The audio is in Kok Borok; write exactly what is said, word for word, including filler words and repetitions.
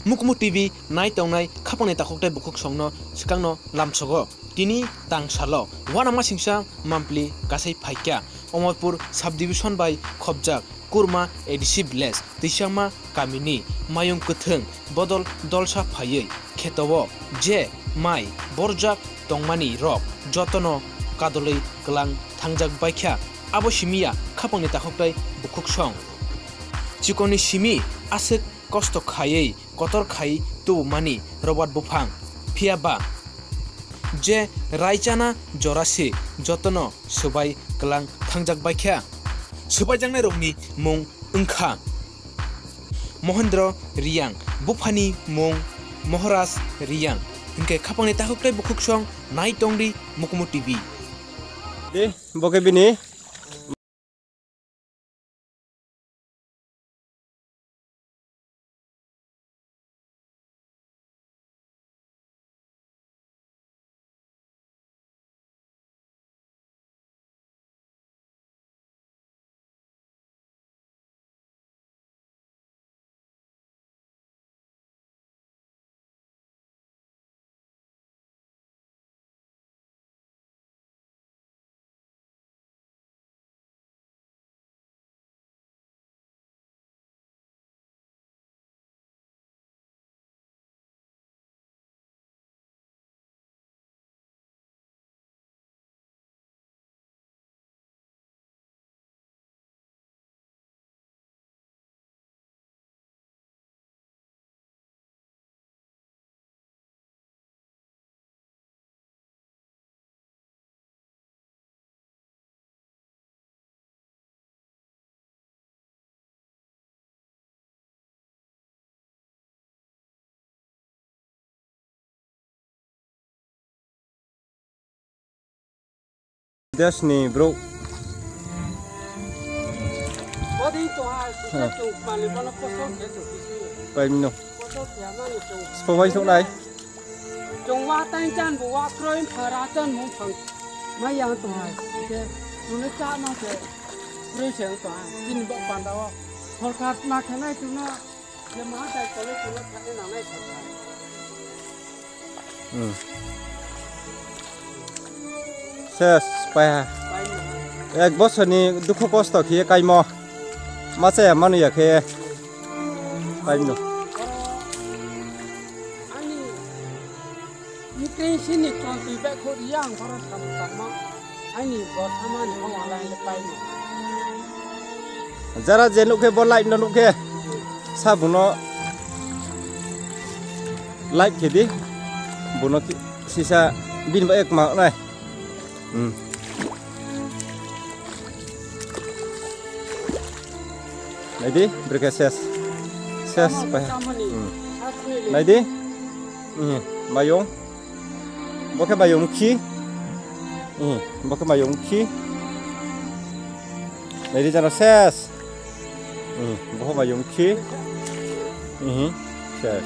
Mukmu T V nai tongnai khapangni takhuk tei bukhuk songno swkangno lamsogo. Tini tang salo uanama singsa mampli kasai phaikha. Omorpur subdivision bai khopjak Kurma A D C village Twisangma kamini mayung kwthwng bodol dolsa phaiwi kheto-o je mai borjak tongmani rok jotono kadolwi kwlang thangjak baikha. Abo simi ya khapangni takhuk tei bukhuk song. Chikonni simi aswk kosto khaiwi kotor khai tubumani Robert buphang. Phiya ba je raichana jora se jotono swbai kwlang thangjak baikha. Swbaijaknairokni mung wngkha Mohendro Riyang, buphani mung Moharaj Riyang. Hinkhe khapangni takhuk tei bukhuk song nai tongdi Mukmu T V. De, bo khe bini. Desni bro. Odi to ha, sisa chung pali bono kosong khe chung kisi. Paimino. Kosong khe mani chung. Spobai sok nai. Chung wa tang chan bu wa kroi phara chan mung phang. Mai yang to ha. Ke, nune cha ma ke. Kroi se to ha. Tin bo panda o. Sorkar na khe nai chung na. Hmm. Ses, paiha. Ek bosorni dukhu kosto khiye kaimo. Machaya manuya khe kaimno. Ani miting sini tongtwi bai khuk ya ang khoro samung tangma. Ani bo samani hong alai le pai no. Jara je nukhe bo live no nukhe. Sa buno live khe di. Buno ki-, sisa bini ba ek ma nai. Hmm. Naidi, brekhe ses. Ses, samani, pai. Samani. Hmm. Asli le. Naidi. Hmm. Mayung. Bo khe mayung khi. Hmm. Bo khe mayung khi. Naidi jano ses. Hmm. Bo khe mayung khi. Hmm. Ses.